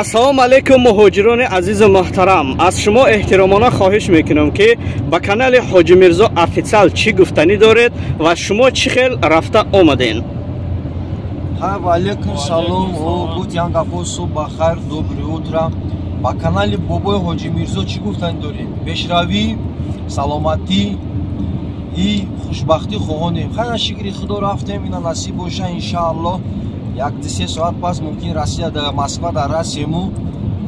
Ассалому алайкум, муҳоҷирони азизу муҳтарам. Аз шумо эҳтиромона хоҳиш мекунам, ки ба канали Ҳоҷи Мирзо Официал чӣ гуфтанӣ доред ва шумо чӣ хел рафта омаден? Ва алейкум салом. Гуфт ян гапо, субҳ ба хайр, доброе утро. Ба канали бобои Ҳоҷи Мирзо чӣ гуфтанӣ дорем? Пешравӣ, саломатӣ и хушбахтӣ хоҳонем. Хайр, шукри Худо, рафтем. Ина насиб боша, иншааллоҳ, як 2-3 соат пас мумкин Россия да Москва дар расему.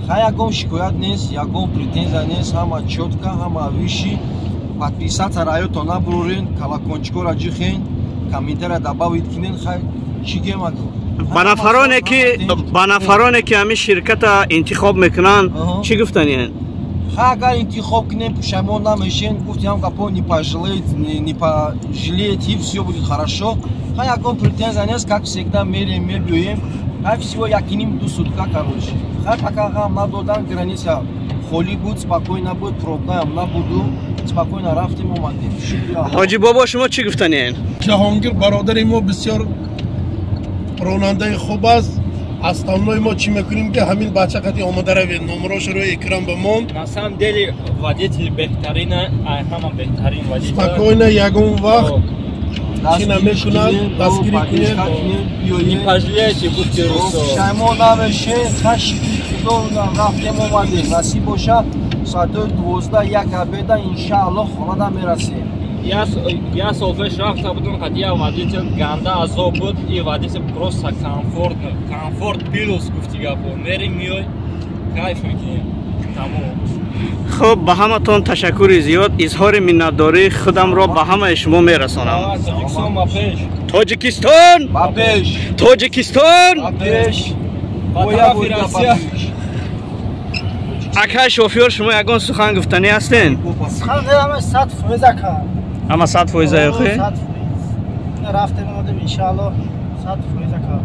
Хай, ягон шикоят нест, ягон претензия нест, ҳама чётко, ҳама виши. Подписаться раёто набурорен, колокольчикора ҷихен, комментария добавить кинен. Хай, чӣ гема? Ба нафароне ки ҳамин ширката интихоб мекунанд, чӣ гуфтаниен? Ха, агар интихоб кунем, пушаймон намешен. Гуфтиам гапо, не пожалеете, не пожалеете, и все будет хорошо. Ха, ягон претензия нест, как всегда мерем, мебиёем. Хай, всего якиним 2 сутка, короче. Хай, пока ғам надодан, граница холӣ буд, спокойно буд, пробкаам набуду, спокойно рафтем, омадем. Ҳоҷи бобо, шумо чӣ гуфтаниен? Ҷаҳонгир бародари мо бисёр ронандаи хуб аст. Основной мо чӣ мекунем, ки ҳамин бача қати омода равед, номерошро экран ба мон. На самом деле водитель беҳтарина, ҳама беҳтарин водитель. Спокойно, ягон вақт чӣ намекунад, дастгирӣ кунед. Не пожалеете, гуфти русо. Пушаймон намешед. Ха, шукри Худо, рафтем, омадем. Насиб боша, соатҳои 12, 1 обеда, иншааллоҳ, хонада мерасем. Я сол пеш рафта будам, қати водитель ганда азоб буд. И водитель просто комфорт, комфорт плюс, гуфти гапо. Мерим, миёй, кайф мекунем, тамом. Хуб, ба ҳаматон ташаккури зиёд. Изҳори миннатдории худамро ба ҳамаи шумо мерасонам. Тоҷикистон ба пеш! Тоҷикистон ба пеш! Тоҷикистон ба пеш! Ба тарафи Россия! Акай шофёр, шумо ягон сухан гуфтанӣ ҳастен? Сухан ҳама 100% ака. Ҳама 100% охе? 100%. Рафтем, омадем, иншаалло, 100% ака.